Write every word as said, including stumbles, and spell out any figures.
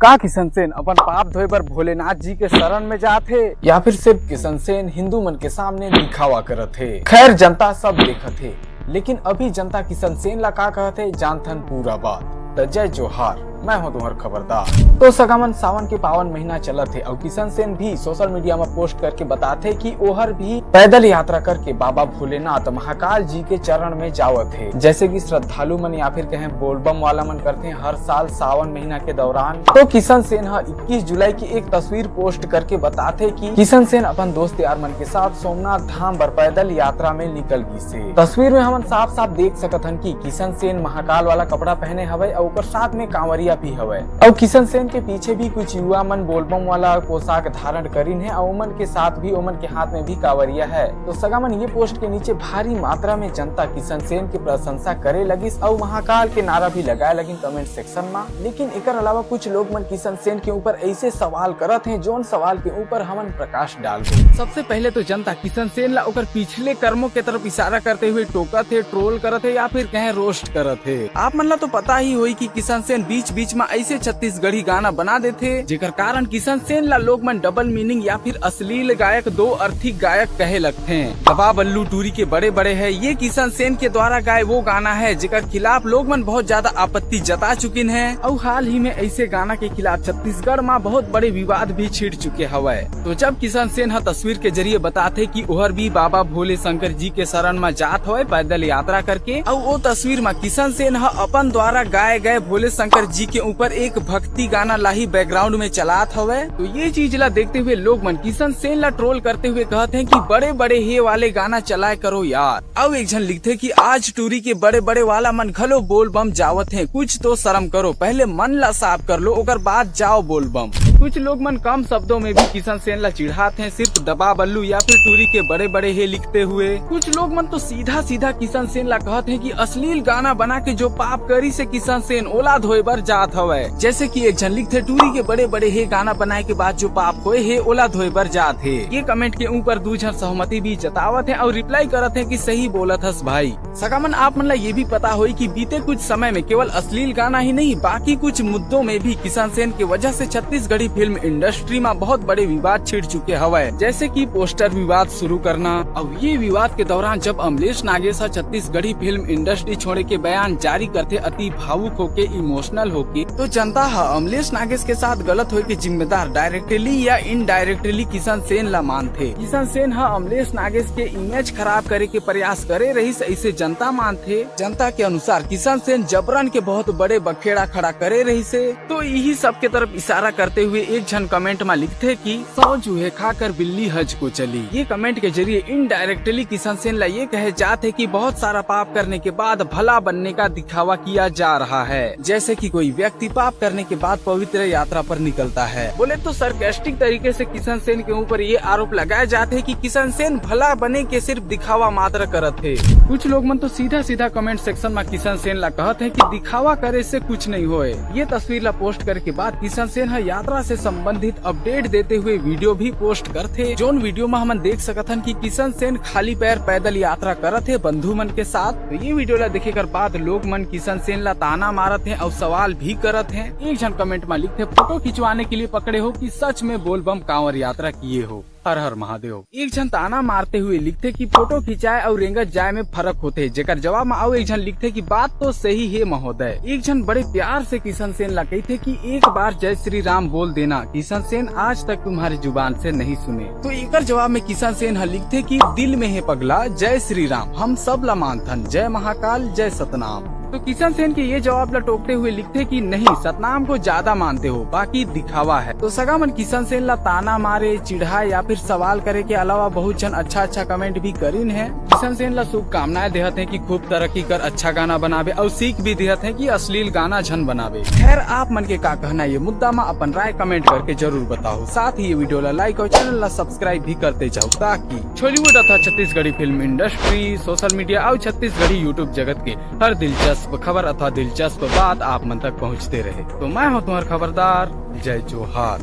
का किशन सेन अपन पाप धोए बर भोलेनाथ जी के शरण में जात हे, या फिर सिर्फ किशन सेन हिंदू मन के सामने दिखावा करत हे? खैर, जनता सब देखत हे, लेकिन अभी जनता किशन सेन ला का कहत हे, जानथन पूरा बात। त जय जोहार, मैं हूं तुम्हार खबरदार। तो सगा मन, सावन के पावन महीना चलत हे, अउ किशन सेन भी सोशल मीडिया म पोस्ट करके बताथे कि ओहर भी पैदल यात्रा करके बाबा भोलेनाथ महाकाल जी के चरण में जावत हे, जैसे कि श्रद्धालु मन या फिर कहें बोलबम वाला मन करथे हर साल सावन महीना के दौरान। तो किशन सेन ह इक्कीस जुलाई की एक तस्वीर पोस्ट करके बताथे कि किशन सेन अपन दोस्त यार मन के साथ सोमनाथ धाम बर पैदल यात्रा में निकल गिस हे। तस्वीर में हमन साफ साफ देख सकत हन कि किशन सेन महाकाल वाला कपड़ा पहने हवय अउ ओकर साथ में कांवरिया भी हवय। अउ किशन सेन के पीछे भी कुछ युवा मन बोलबम वाला पोशाक धारण करिन हे अउ ओमन के साथ भी ओमन के हाथ में भी कांवरिया है। तो सगा मन, ये पोस्ट के नीचे भारी मात्रा में जनता किशन सेन की प्रशंसा करे लगिस अउ महाकाल के नारा भी लगाए लगिन कमेंट सेक्शन में। लेकिन एकर अलावा कुछ लोग मन किशन सेन के ऊपर ऐसे सवाल करत हैं, जोन सवाल के ऊपर हमन प्रकाश डालबो। सबसे पहले तो जनता किशन सेन ला ओकर पिछले कर्मों के तरफ इशारा करते हुए टोकत हे, ट्रोल करत हे या फिर कहें रोस्ट करत हे। आप मन ला तो पता ही होई कि किशन सेन बीच बीच में ऐसे छत्तीसगढ़ी गाना बना देथे, जेकर कारण किशन सेन ला लोग मन डबल मीनिंग या फिर अश्लील गायक, दो अर्थी गायक कहे लगथे। दबा बल्लू टूरी के बड़े बड़े है, ये किशन सेन के द्वारा गाए वो गाना है, जेकर खिलाफ लोग मन बहुत ज्यादा आपत्ति जता चुकिन है। अउ हाल ही में ऐसे गाना के खिलाफ छत्तीसगढ़ में बहुत बड़े विवाद भी छिड़ चुके हवय। तो जब किशन सेन ह तस्वीर के जरिए बताथे कि ओहर भी बाबा भोले शंकर जी के शरण में जात हवय पैदल यात्रा करके, अउ ओ तस्वीर में किशन सेन ह अपन द्वारा गाए गए भोले शंकर जी के ऊपर एक भक्ति गाना ला ही बैकग्राउंड में चलात हवय, तो ये चीज ला देखते हुए लोग मन किशन सेन ला ट्रोल करते हुए कहत हैं कि बड़े बड़े हे वाले गाना चलाए करो यार। अउ एक झन लिखथे कि आज टूरी के बड़े बड़े वाला मन घलो बोल बम जावत हैं, कुछ तो शर्म करो, पहले मन ला साफ कर लो, ओकर बाद जाओ बोल बम। कुछ लोग मन कम शब्दों में भी किशन सेन ला चिढ़ात हैं, सिर्फ दबा बल्लू या फिर टूरी के बड़े बड़े हे लिखते हुए। कुछ लोग मन तो सीधा सीधा किशन सेन ला कहत हैं कि अश्लील गाना बना के जो पाप करिस हे किशन सेन, ओला धोए बर जात हवय। जैसे कि एक झन लिखथे, टूरी के बड़े बड़े हे गाना बनाए के बाद जो पाप होए हे, ओला धोए बर जात हे। ये कमेंट के ऊपर दू झन सहमति भी जतावत हैं अउ रिप्लाई करत हैं कि सही बोलत हस भाई। सगा मन, आप मन ला ये भी पता होई कि बीते कुछ समय में केवल अश्लील गाना ही नहीं, बाकी कुछ मुद्दों में भी किशन सेन के वजह से छत्तीसगढ़ी फिल्म इंडस्ट्री में बहुत बड़े विवाद छिड़ चुके हवय, जैसे कि पोस्टर विवाद शुरू करना। अब ये विवाद के दौरान जब अमलेश नागेश ह छत्तीसगढ़ी फिल्म इंडस्ट्री छोड़े के बयान जारी करथे अति भावुक होके, इमोशनल होके, तो जनता ह अमलेश नागेश के साथ गलत होए के जिम्मेदार डायरेक्टली या इनडायरेक्टली किशन सेन ला मानथे। किशन सेन ह अमलेश नागेश के इमेज खराब करे के प्रयास करे रहिस, ऐसे जनता मानथे। जनता के अनुसार किशन सेन जबरन के बहुत बड़े बखेड़ा खड़ा करे रहिस हे, तो यही सब के तरफ इशारा करते हुए एक झन कमेंट में लिखथे कि सौ चूहे खाकर बिल्ली हज को चली। ये कमेंट के जरिए इनडायरेक्टली किशन सेन ला ये कहे जात हे कि बहुत सारा पाप करने के बाद भला बनने का दिखावा किया जा रहा है, जैसे कि कोई व्यक्ति पाप करने के बाद पवित्र यात्रा पर निकलता है। बोले तो सरकास्टिक तरीके से किशन सेन के ऊपर ये आरोप लगाया जात हे कि किशन सेन भला बने के सिर्फ दिखावा मात्र करत हे। कुछ लोग मन तो सीधा सीधा कमेंट सेक्शन में किशन सेन ला कहत हैं कि दिखावा करे से कुछ नहीं होए। ये तस्वीर ला पोस्ट करे के बाद किशन सेन ह यात्रा से संबंधित अपडेट देते हुए वीडियो भी पोस्ट करथे, जोन वीडियो में हमन देख सकत हन कि किशन सेन खाली पैर पैदल यात्रा करत हे बंधु मन के साथ। तो ये वीडियो ला देखे कर बाद लोग मन किशन सेन ला ताना मारत हैं अउ सवाल भी करत हैं। एक झन कमेंट में लिखथे, फोटो खिंचवाने के लिए पकड़े हो कि सच में बोलबम कांवर यात्रा किए हो? हर हर महादेव। एक झन ताना मारते हुए लिखथे कि फोटो खिंचाए अउ रेंगत जाए में फर्क होथे, जेकर जवाब में अउ एक झन लिखथे कि बात तो सही हे महोदय। एक झन बड़े प्यार से किशन सेन ला कहिथे कि एक बार जय श्री राम बोल देना, किशन सेन आज तक तुम्हारी जुबान से नहीं सुने। तो एकर जवाब में किशन सेन ह लिखथे कि दिल में हे पगला, जय श्री राम, हम सब ला मानथन, जय महाकाल, जय सतनाम। तो किशन सेन के ये जवाब ला टोकते हुए लिखथे कि नहीं, सतनाम को ज्यादा मानते हो, बाकी दिखावा है। तो सगा मन, किशन सेन ला ताना मारे, चिढ़ाए या फिर सवाल करे के अलावा बहुत झन अच्छा अच्छा कमेंट भी करिन है। किशन सेन ला शुभकामनाएं देहत हैं कि खूब तरक्की कर, अच्छा गाना बनावे अउ सीख भी देहत हैं कि अश्लील गाना झन बनावे। खैर, आप मन के का कहना ये मुद्दा में अपन राय कमेंट करके जरूर बताओ। साथ ही ये वीडियो ला लाइक अउ चैनल ला सब्सक्राइब भी करते जाओ, ताकि छॉलीवुड अथा Chhattisgarhi film industry, social media अउ छत्तीसगढ़ी यूट्यूब जगत के हर दिलचस्प खबर अथा दिलचस्प बात आप मन तक पहुंचते रहे। तो मैं हूं तुम्हार खबरदार, जय जोहार।